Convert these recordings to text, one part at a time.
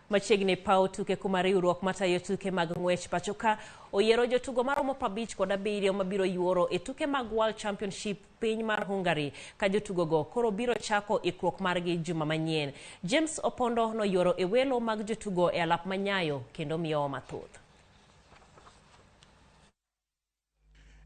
Machiegni paw tuke kuma riwruok matayo tuke mag ng'wech pacho ka oyiero jotugo maromo 57 mabiro yuoro e tuke mag World Championship piny mar Hungary ka jotugogo koro biro chako ikruok margi juma manyien. James Opondo noyuoro e welo mag jotugo e alap manyayo kendo miyowa mathoth.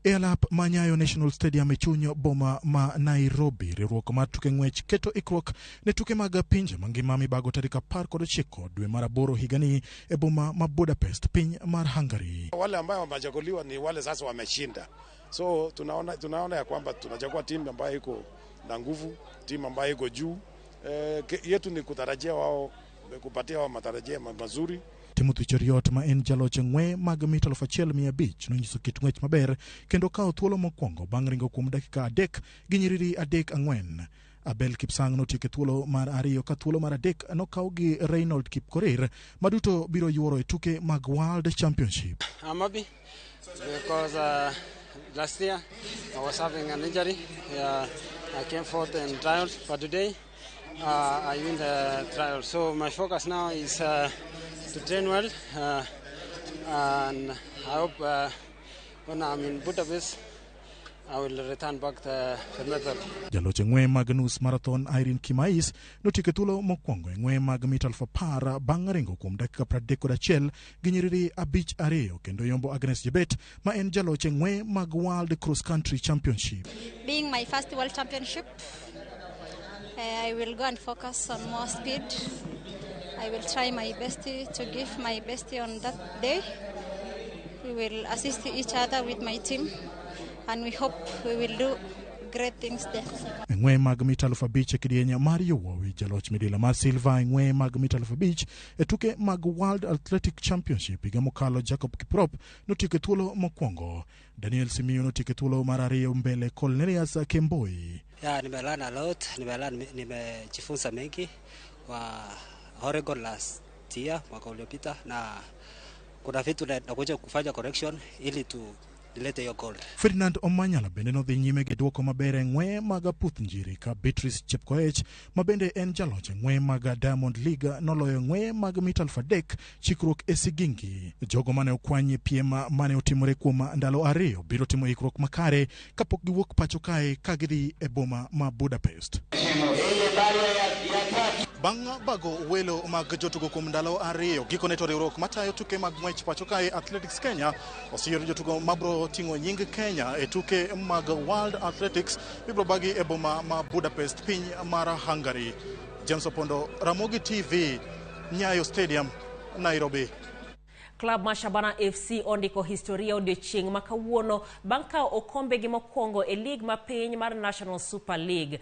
E alap ma Nyayo National Stadium e chuny boma ma Nairobi, riwruok mar tuke ng'wech keto ikruok ne tuke mag pinje mangima mibago tarik 19 dwe mar aboro higani e boma ma Budapest, piny mar Hungary. Wale ambayo wamechaguliwa ni wale sasa wameshinda, so tunaona ya kwamba tunachagua timu ambayo iko na nguvu, timu ambayo iko juu. Yetu ni kutarajia wao, kupatia wao matarajio mazuri. Timothy Cheruiyot ma en jaloch e ng'we mag mita 1500 nonyiso kit ng'wech maber kendo kawo thuolo mokwongo bang' ringo kuom dakika 3 gi nyiriri 3:4. Abel Kipsang notieko e thuolo mar ariyo ka thuolo mar adek nokaw gi Reynold Kipkorir ma duto biro yuoro e tuke mag World Championship. I'm happy because last year I was having an injury. I came fourth in trials, but today I win the trial. So my focus now is to train well, and I hope when I'm in Budapest, I will return back the medal. Jaloch e ng'we mag nus marathon Irene Kimais notieko e thuolo mokwongo e ng'we mag mita 10,000 bang' ringo kuom dakika 31 gi nyiriri 5:2 kendo yombo Agnes Jebet ma en jaloch e ng'we mag World Cross Country Championship. Being my first World Championship, I will go and focus on more speed. I will try my best to give my best on that day. We will assist each other with my team, and we hope we will do great things there. E ng'we mag mita 5,000 e kidieny mar yowuowi, jaloch midila mar silver e ng'we mag mita 5,000 e tuke mag World Athletic Championship higa mokalo Jacob Kiprop notieko e thuolo mokwongo. Daniel Simiyu notieko e thuolo mar ariyo mbele Cornelius Kemboi. Yeah, nimelearn a lot, nimelearn, nimejifunza mengi kwa Oregon last year, mwaka uliopita, na kuna vitu nakuja kufanya correction ili tu nilete hiyo gold. Ferdinand Omanyala bende nodhi nyime gi duoko maber e ng'we mag aputh njiri ka Beatrice Chepkoech ma bende en jaloch e ng'we mag Diamond League noloyo ng'we mag mita 3,000 chikruok e sigingi. Jogo mane okwany e piem mane otimore kuom ndalo ariyo biro timo ikruok makare kapok giwuok pacho kae ka gidhi e boma ma Budapest. Bang' bago welo mag jotugo kuom ndalo ariyo, gikone to riwruok matayo tuke mag ng'wech pacho kae Athletics Kenya oseyiero jotugo mabiro ting'o nying Kenya e tuke mag World Athletics mibiro bagi e boma ma Budapest, piny mar Hungary. James Opondo, Ramogi TV, Nyayo Stadium, Nairobi. Klab mar Shabana FC ondiko historia odiochieng' ma kawuono bang' kawo okombe gi mokwongo e lig ma piny mar National Super League.